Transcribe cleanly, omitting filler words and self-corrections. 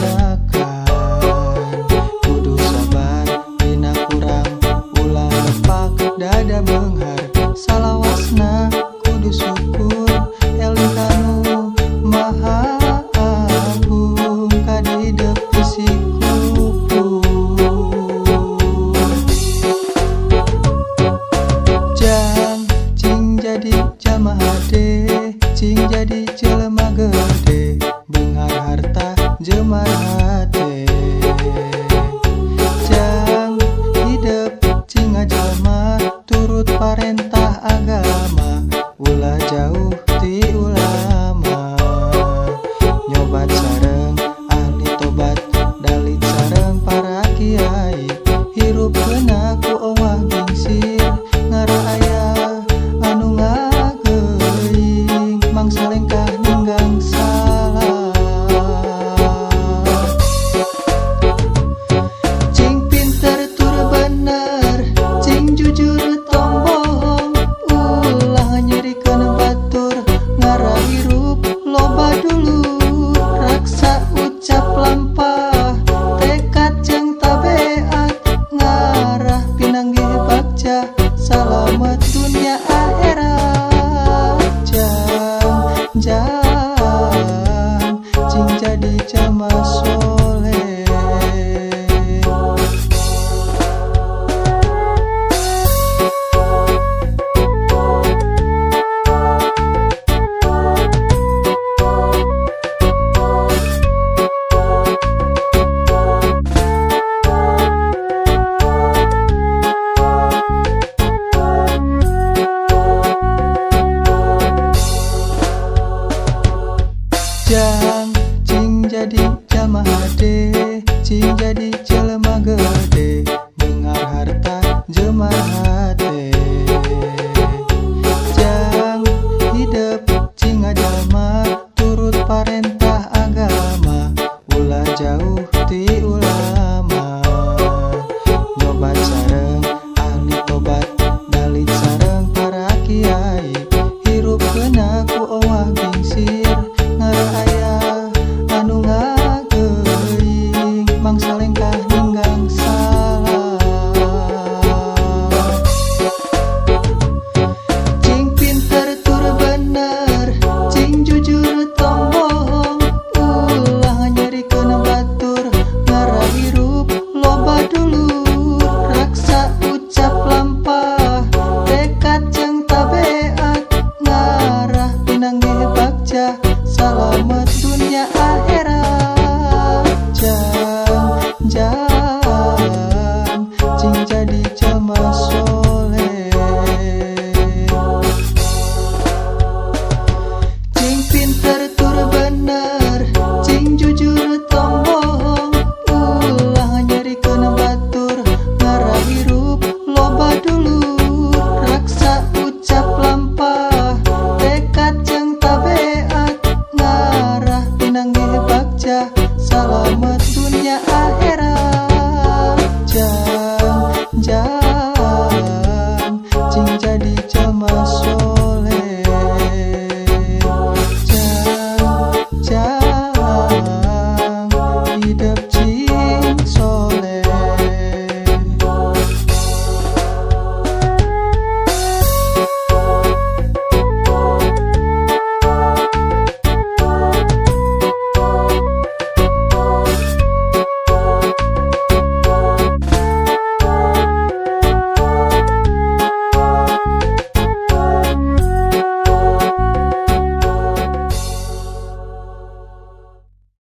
Tindakan kudu sabar dina kurang, ulah lepak dada beunghar. Salawasna kudu syukur, eling kanu maha agung, kadidep bisi kupur. Jang cing jadi jalma hade, cing jadi jelema gede, beunghar harta jemar hate. Jang hidep cing ngajalma turut parentah agama, ulah jauh ti ulama. Nyobat sareng ahli tobat, dalit sareng para kiai, hirup kena ku owah gingsir, ngarah aya anu ngageuing, mangsa lengkah ninggang salah. Cing pinter tur bener, cing jujur tong bohong, ulah nyerikeun batur, ngarah hirup loba dulur. Raksa ucap lampah, tekad jeung tabeat, ngarah pinanggih bagja, salamet dunya akhirat. Jang jang cing jadi jalma soleh. Jang cing jadi jalma hade, cing jadi jelema gede, beunghar harta jemar hate. Jang hidep cing ngajalma turut parentah agama, ulah jauh ti ulama. Nyobat sareng ahli tobat, dalit sareng para kiai, hirup kena ku owah gingsir, ngarah aya anu ngageuing, mangsa lengkah ninggang salah. Cing pinter tur bener, cing jujur tong bohong, ulah nyerikeun batur, ngarah hirup loba dulur. Raksa ucap lampah, tekad jeung tabeat, ngarah pinanggih bagja, salamet dunya akhirat. Jang jang cing jadi jalma soleh. Cing pinter tur bener, cing jujur tong bohong, ulah nyerikeun batur, ngarah hirup loba dulur. Raksa ucap lampah, tekad jeung tabeat, ngarah pinanggih bagja, salamet dunya akhirat. Jang